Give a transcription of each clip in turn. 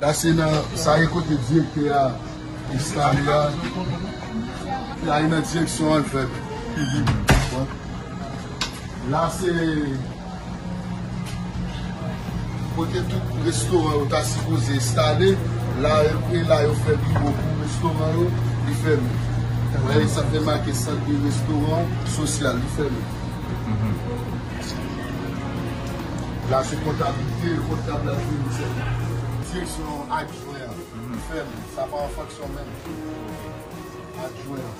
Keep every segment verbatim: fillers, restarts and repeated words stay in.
La se nan, sa e kote direktè a enstale a. Li ale nan direksyon an, l fèmen. La se kote tout restoran yo ta sipoze enstale. La, e la yo fè biwo pou restoran yo, li fèmen. Wè, sa fè make sant de restoran sosyal, li fèmen. La se kontablite, kontab la vini sèlman. Direksyon adjwen an, li fèmen. Sa pa an fonksyon menm. Adjwen an,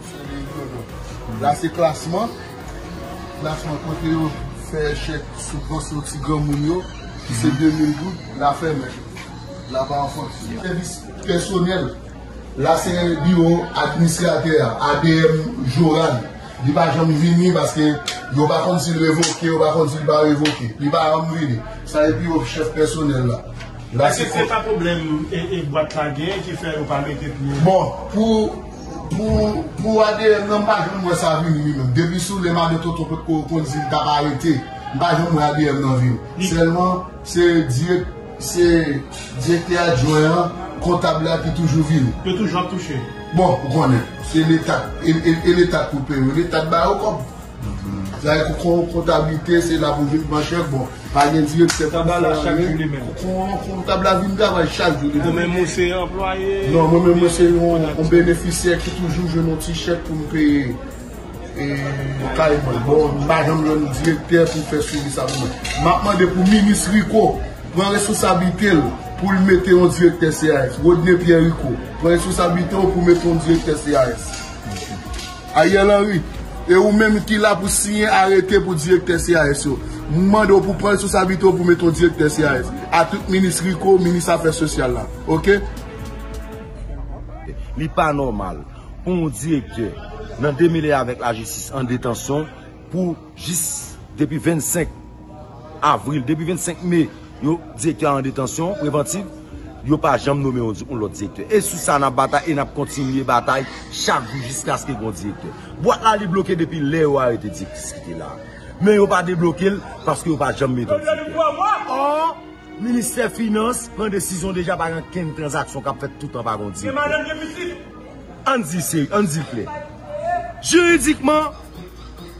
se li yo non. La se klasman. Klasman kote yo fè chèk sibvansyon ti granmoun yo, ki se de mil goud, la fèmen. La pa an fonksyon. Sèvis pèsonèl. La se biwo administratè a, A D M Joran. Li pa janm vini paske yo pa konn si l revoke, yo pa konn si l pa revoke. Li pa janm vini. Sa e biwo chèf pèsonèl la. La se Èske se pa pwoblèm e, e bwat la gen ki fè yo pa mete pye? Bon, pou, pou, pou A D M nan, m pa janm wè sa vini li menm. Depi sou lè madan Tonton potko konn di l t ap arete, m pa janm wè A D M nan vini. Sèlman, se dirèk Se direktè adjwen an, kontab la ki toujou vini. Yo toujou ap touche. Bon, ou konnen, se leta, e, e, e leta k pou peye yo. Leta k ba yo kòb. Sa e kon, kontablite, se la pou vin pran chèk, bon, pa gen direktè pou fè anyen. Kontab la chak jou li menm. Kon, kontab la vin travay chak jou li menm. Ou menm ou se anplwaye? Non, mwen menm mwen se yon, yon benefisyè ki toujou jwenn yon ti chèk pou m peye. E, kay mwen. Bon, m pa janm jwenn direktè pou fè swivi sa pou mwen. M ap mande pou minis Rico pran responsablite l pou l mete yon direktè C A S. Rodney Pierre Rico, pran responsablite w pou mete yon direktè C A S. Ariel Henry, e ou menm ki la pou siyen arete pou direktè C A S yo. M mande w pou pran responsablite w pou mete yon direktè C A S. A tout minis Rico, minis afè sosyal la. Oke? Li pa nòmal pou yon direktè nan demele avèk lajistis an detansyon pou jis depi vennsenk avril, depi vennsenk me, yo direktè an detansyon prevantiv, yo pa janm nome yon, yon lòt direktè. E sou sa n ap batay e n ap kontinye batay chak jou jiskaske gen yon direktè. Bwat la li bloke depi lè yo arete direktris ki te la. Men yo pa debloke l paske yo pa janm mete yon direktè. Ò, Ministè Finans pran desizyon deja, pa gen okenn tranzaksyon k ap fèt toutan pa gen yon direktè. Ann di se, ann di l klè. Jiridikman,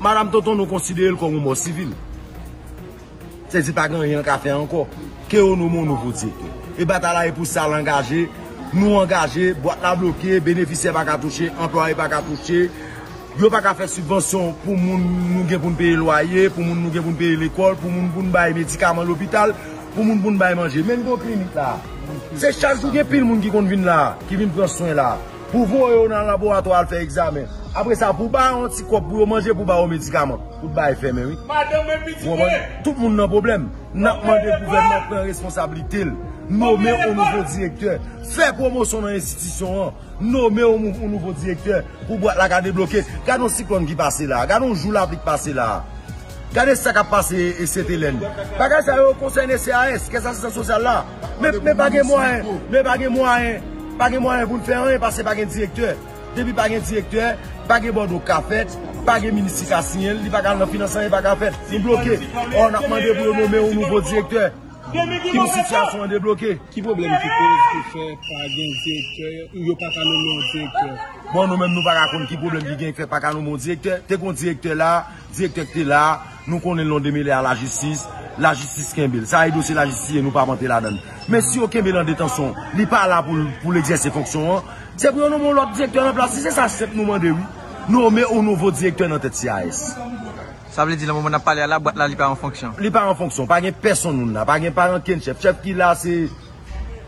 Madanm Tonton, nou konsidere l kòm yon mò sivil. Sèdi pa gen anyen l ka fè ankò. Ke yo nome yon nouvo direktè. E batay la e pou sa l angaje. Nou angaje, bwat la bloke, benefisyè pa ka touche, anplwaye pa ka touche. Yo pa ka fè sibvansyon pou moun nou gen pou n peye lwaye, pou moun nou gen pou n peye lekòl, pou moun pou n bay medikaman lopital, pou moun pou n bay manje. Men n gen yon klinik la. Se chak jou gen pil moun ki konn vin la, ki vin pran swen la. Pou voye yo nan laboratwa al fè egzamen. Apre sa, pou ba yo yon ti kòb pou yo manje, pou ba yo medikaman. Pou bay fèmen, wi. Madanm mwen pitit mwen. Tout moun nan pwoblèm. N ap mande gouvènman pran responsablite l. Nome yon nouvo direktè. Fè pwomosyon nan enstitisyon an. Nome yon mou-, yon nouvo direktè pou bwat la ka debloke. Gade yon siklòn ki pase la. Gade yon jou lapli k pase la. Gade sa k ap pase e Sentelèn. Bagay sa yo konsène C A S, Kès Asistans Sosyal la. Men, men pa gen mwayen, men pa gen mwayen, pa gen mwayen pou n fè anyen paske pa gen direktè. Depi pa gen direktè, pa gen bòdwo k ka fèt, pa gen minis ki ka siyen l, li pa ka al nan finans, anyen pa ka fèt. Li bloke. Ò, n ap mande pou yo nome yon nouvo direktè. Pou sitiyasyon an debloke. Ki pwoblèm ki koz ki fè pa gen direktè, yo pa ka nonmen yon direktè? Bon, nou menm nou pa ka konn ki pwoblèm ki gen ki fè pa ka nonmen yon direktè. Te gon direktè la, direktè ki te la, nou konnen l nan demele a lajistis, lajistis kenbe l. Sa e dosye lajistis ye, nou pa p antre ladan l. Men si yo kenbe l an detansyon, li pa la pou l, pou l egzèse fonksyon an, se pou yo nonmen yon lòt direktè nan plas li. Se sa senp nou mande, wi. Nonmen yon nouvo direktè nan tèt C A S. Sa vle di, nan moman n ap pale a la, bwat la, li pa an fonksyon. Li pa an fonksyon. Pa gen pèsonn moun la. Pa gen, pa gen okenn chèf. Chèf ki la, se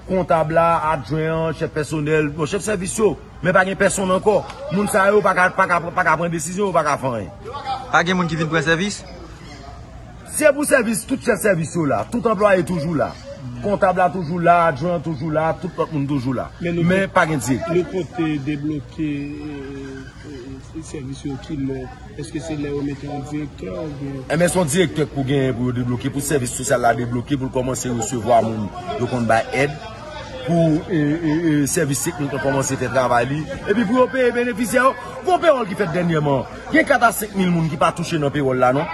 kontab la, adjwen an, chèf pèsonèl, bon, chèf sèvis yo. Men pa gen pèsonn ankò. Moun sa yo pa ka, pa ka, pa ka pran desizyon, yo pa ka fè anyen. Pa gen moun ki vin pran sèvis? Se pou sèvis, tout chèf sèvis yo la. Tout anplwaye toujou la. Kontab la toujou la, adjwen an toujou la, tout lòt moun toujou la. Men nou Men pot-, pa gen direktè. Nou pote debloke, e, e, e, sèvis yo kilè? Èske se lè yo mete yon direktè oubyen? Enben, se yon direktè k pou genyen pou yo debloke, pou sèvis sosyal la debloke, pou l kòmanse resevwa moun yo konn bay èd, pou, e, e, e, sèvis teknik lan kòmanse fè travay li, epi pou yo peye benefisyè yo. Gon pewòl ki fèt dènyèman. Gen kat a senk mil moun ki pa touche nan pewòl la, non?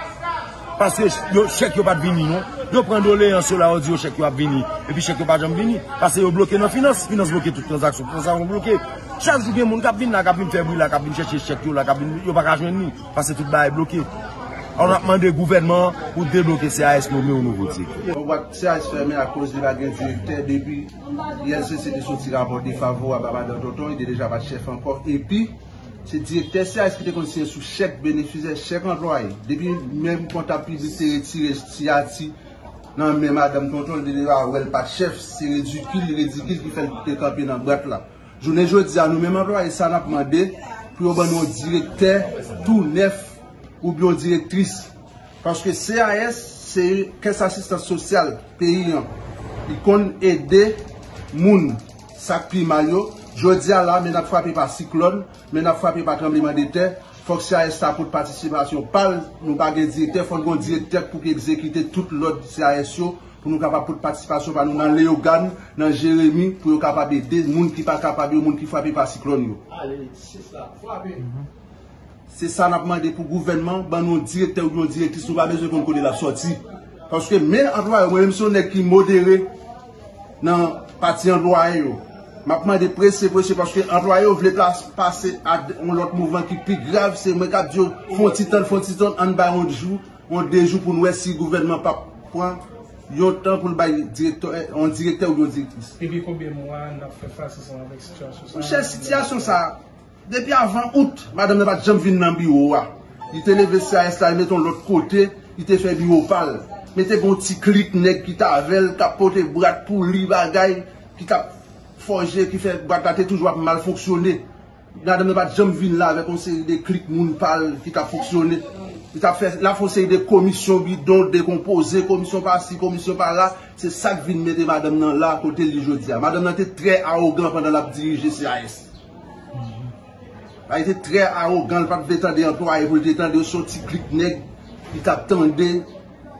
Paske yo, chèk yo pa t vini, non. Yo pran doleyans yo la, yo di yo chèk yo ap vini. Epi chèk yo pa janm vini. Paske yo bloke nan finans. Finans bloke tout tranzaksyon. Tranzaksyon bloke. Chak jou gen moun k ap vin la, k ap vin fè bri la, k ap vin chèche chèk yo la, k ap vin, yo pa ka jwenn li. Paske tout bagay bloke. Alò, n ap mande gouvènman an pou debloke C A S, nonmen yon nouvo direktè. Bon, bwat C A S fèmen akoz li pa gen direktè depi I L C C te soti rapò defavorab a madan Tonton, li te deja pa t chèf ankò. Epi, se direktè C A S ki te konn siyen sou chèk benefisè, chèk anplwaye. Depi menm kontab piblik te retire siyati nan men madanm Tonton, li te deja wè l pa t chèf. Se ridikil, ridikil ki fè l te kanpe nan bwat la. Jounen jodi a, nou menm anplwaye sa n ap mande pou yo ban nou yon direktè tou nèf oubyen yon direktris. Paske C A S se kès asistans sosyal peyi an. Li konn ede moun sa k pi mal yo. Jodi a la, men n ap frape pa siklòn, men n ap frape pa tranblemanntè. Fòk C A S ta pote patisipasyon pa l. Nou pa gen direktè, fò n gen yon direktè pou ki egzekite tout lòd C A S yo, pou nou kapab pote patisipasyon pa nou nan Leyogàn, nan Jeremi, pou yo kapab ede moun ki pa kapab yo, moun ki frape pa siklòn yo. Se sa n ap mande pou gouvènman, ban nou yon direktè oubyen yon direktris, nou pa bezwen konn kote l ap sòti. Paske men anplwaye, mwen menm se yon nèg ki modere nan pati anplwaye yo. M ap mande prese, prese, paske anplwaye yo vle plas-, pase a d-, yon lòt mouvman ki pi grav, se mwen k ap di yo, fè yon ti tann, fè yon ti tann, ann bay yon jou, yon de jou pou n wè si gouvènman p ap pran yon tan pou l bay direktè, yon direktè oubyen yon direktris. Depi konbyen mwa n ap fè fas ansanm avèk sitiyasyon sa a? Monchè, sitiyasyon sa a, depi avan out, madanm nan pa t janm vin nan biwo a. Li te leve C A S la, li mete yon lòt kote, li te fè biwo pa l. Men te gen yon ti klik nèg ki t avè l, k ap pote bwat pou li, bagay, ki t ap fòje, ki fè bwat la te toujou ap mal fonksyone. Madanm nan pa t janm vin la avèk yon seri de klik moun pa l ki t ap fonksyone. Li t ap fè, l ap fè yon seri de komisyon bidon, dekonpoze, komisyon pa si, komisyon pa la. Se sa k vin mete madanm nan la kote l ye jodi a. Madanm nan te trè awogan pandan l ap dirije C A S. Li te trè awogan, li pa t vle tande anplwaye pou l te tande, yo se yon ti klik nèg li t ap tande.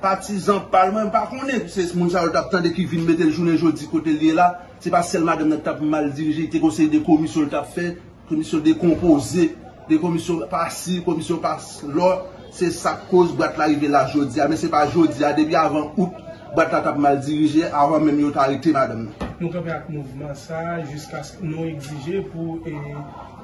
Patizan pa l, mwen m pa konnen, se moun sa yo l t ap tande ki vin mete l jounen jodi kote l ye la. Se pa sèl madanm nan ki t ap mal dirije, li te gen yon seri de komisyon l t ap fè, komisyon dekonpoze, de komisyon pa si, komisyon pa lò. Se sa k koz bwat la rive la jodi a, men se pa jodi a, depi avan out, bwat la t ap mal dirije, avan menm yo ta arete madanm nan. Nou kanpe ak mouvman sa a jiskaske nou egzije pou, e,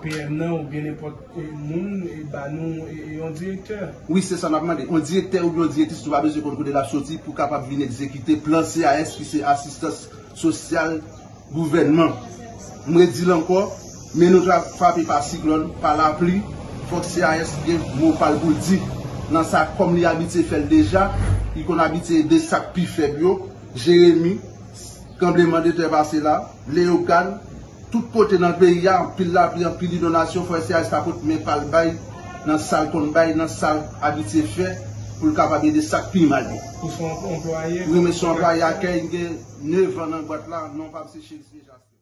P M nan oubyen nenpòt, e, moun, e, ba nou, e, e, yon direktè. Wi, se sa n ap mande. Yon direktè oubyen yon direktris, nou pa bezwen konn kote l ap soti pou kapab vin egzekite plan C A S ki se asistans sosyal gouvènman. M redi l ankò, men nou t ap frape pa siklòn, pa lapli, fòk C A S gen mo pa l pou l di nan sa kòm li abitye fè l deja, li konn abitye ede sa k pi fèb yo, Jeremi, tranblemanntè pase la, Leyogàn, tout kote nan peyi a, anpil lapli, anpil inondasyon, fò C A S ta pot men pa l bay nan sa l konn bay, nan sa l abitye fè, pou l kapab ede sa k pi mal yo. Ou se yon anplwaye? Wi, men se yon anplwaye akèy, m gen nèf an nan bwat la, non pa m se Chelsea Jasper.